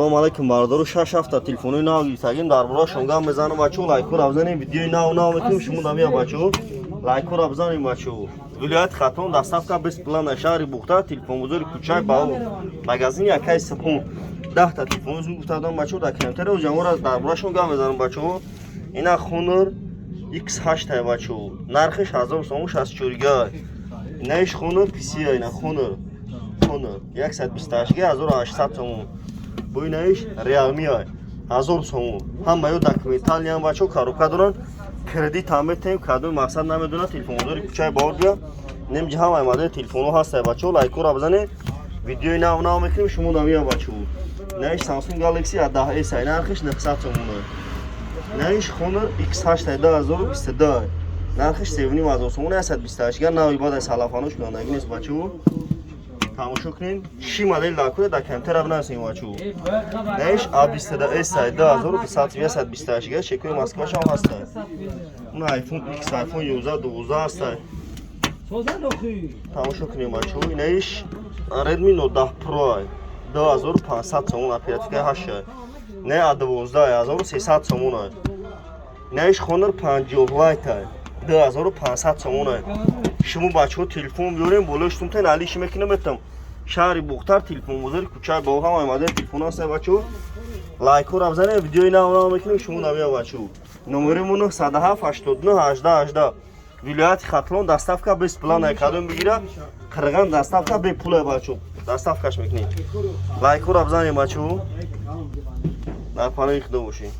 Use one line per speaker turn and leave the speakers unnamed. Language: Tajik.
Салом алейкум, бародару. Шаш ҳафта телефонои нав гирифтагим, дар бораашон гап мезанам, бачаҳо. Лайкҳоро бизанем, видеои нав нав мекунем. Шумо дамия, бачаҳо, лайкҳоро бизанем, бачаҳо. Вилояти Хатлон, доставка бесплатно. Шаҳри Бухтар, телефонбозори кӯчаи Баҳор, магазини Акаи Сипон. 10-та телефоно зуд гуфтадам, бачаҳо, дар комментария ҷаморо дар бораашон гап мезанам, бачаҳо. Ина Honor X8, бачаҳо, нархиш 1000 сомон, 64 га. Инаиш Honor PC, ина Honor 128 га, 1800 сомон. Бо инаиш Realme, 1000 сомон. Ҳамаё документалиам, бачаҳо, коробка доранд, кредит ҳам метаҳем. Кадоми мақсад намедонад, телефонбозори кӯчаи Баҳор бия. Немҷи ҳамаи модели телефонҳо ҳастае, бачаҳо. Лайкҳоро бизанед, видеои нав нав мекунем. Шумо намия, бачаҳо. Инаиш Samsung Galaxy A10s, нархиш 900 сомон. Инаиш Honor X8, 2022, нархиш 3500 сомон, 128 га, нави баъд аз салафанош кунандагӣ нест, бачаҳо. Тамошо кунед, чӣ модел дар кунед, дар комментария бинависед, бачаҳо. Наиш A22s, 2200, 128 га, чекои Москвашам ҳаста. Он iPhone X, iPhone 11, 12 ҳаста. Тамошо кунед, бачаҳо. Инаиш Redmi Note 10 Pro, 2500 сомон, оперативкаи 8. Не A12, 1300 сомон. Инаиш Honor 50 Lite, 2500 сомон. Шумо, бачаҳо, телефон биёрем, болои штумтен алиши мекунем, метам. Шаҳри Бухтар, телефонбозори кӯчаи Баҳор, ҳамаи модели телефон ҳаста, бачаҳо. Лайкҳоро бизанед, видеои нав нав мекунем. Шумо намия, бачаҳо. Номери мо 907 89 18 18. Вилояти Хатлон, доставка бесплатно. Кадом бигира, қирған доставка бепула, бачаҳо, доставкаш мекунем. Лайкҳоро бизанед, бачаҳо. Дар паноҳи Худо бошед.